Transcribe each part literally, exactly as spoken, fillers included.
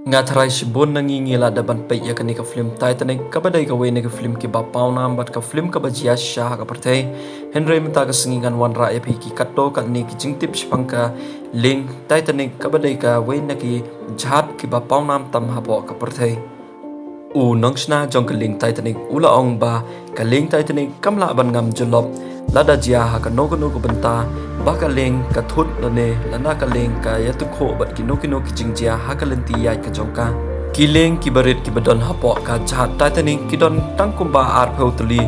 Nga tharai shibun na ngi ngi la da ban peit ïa kane ka film Titanic, kaba dei kawei na ki film kiba pawnam bad ka film kaba jia shisha ha ka pyrthei. Hynrei mynta ka sngi ngan wanrah ïa phi ki katto katne ki jingtip shaphang ka lieng Titanic, kaba dei kawei na ki jahaj kiba pawnam tam hapoh ka pyrthei. U nongshna jong ka lieng Titanic u la ong ba ka lieng Titanic kam lah ban ngam jyllop lada jia ha kano kano ka bynta, ba ka lieng ka thut lane lada ka lieng ka ïathuh bad kino kino ki jingjia ha ka lynti ïaid ka jong ka. Ki lieng kiba rit kiba don hapoh ka jahaj Titanic ki don tang kumba arphew tylli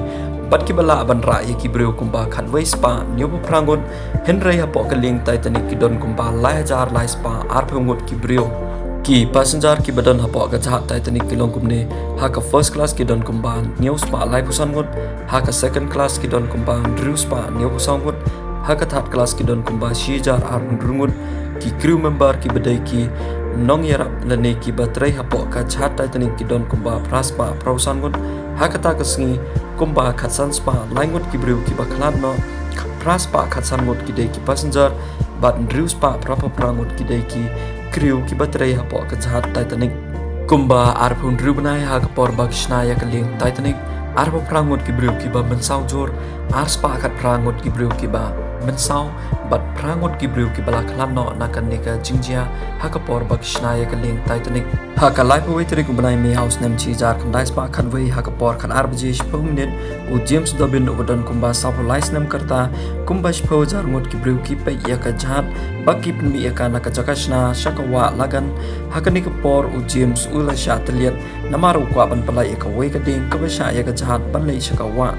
bad kiba lah ban rah ïa ki briew kumba khatwei spah hynñiewphew phra ngut, hynrei hapoh ka lieng Titanic ki don kumba lai hajar lai spah arphew ngut ki briew. Ki passenger kiba don hapoh ka jahaj Titanic ki long kumne: ha ka first class ki don kumba hynñiew spah laiphew san ngut, ha ka second class ki don kumba hynriew spah hynñiewphew saw ngut, ha ka third class ki don kumba shi hajar arphew hynriew ngut. Ki crew member kiba dei ki nongïarap lane kiba trei hapoh ka jahaj Titanic ki don kumba phra spah phraphew san ngut. Ha kata ka sngi kumba khatsan spah lai ngut ki briew kiba khlad noh, phra spah khatsan ngut ki dei ki passenger bad hynriew spah phraphew phra ngut ki dei ki crew kiba trei hapoh ka jahaj Titanic. Kumba arphew hynriew bnai ha ka por ba ki shna ïa ka lieng Titanic, arphew phra ngut ki briew kiba mynsaw jur, ar spah khatphra ngut ki briew kiba mynsaw bad phra ngut ki briew kiba la khlad noh na kane ka jingjia ha ka por ba ki shna ïa ka lieng Titanic. Ha ka laiphew wei tarik u bnai May ha u snem shi hajar khyndai spah khatwei, ha ka por khatar baje shiphew minit, u James Dobbin uba don kumba sawphew lai snem ka rta, kumba shiphew hajar ngut ki briew ki peit ïa ka jahaj ba ki pynmih ïa ka na ka jaka shna sha ka wah Lagan. Ha kane ka por u James u la shah tylliat namar u kwah ban pyllait ïa kawei ka dieng kaba shah ïa ka jahaj ban leit sha ka wah.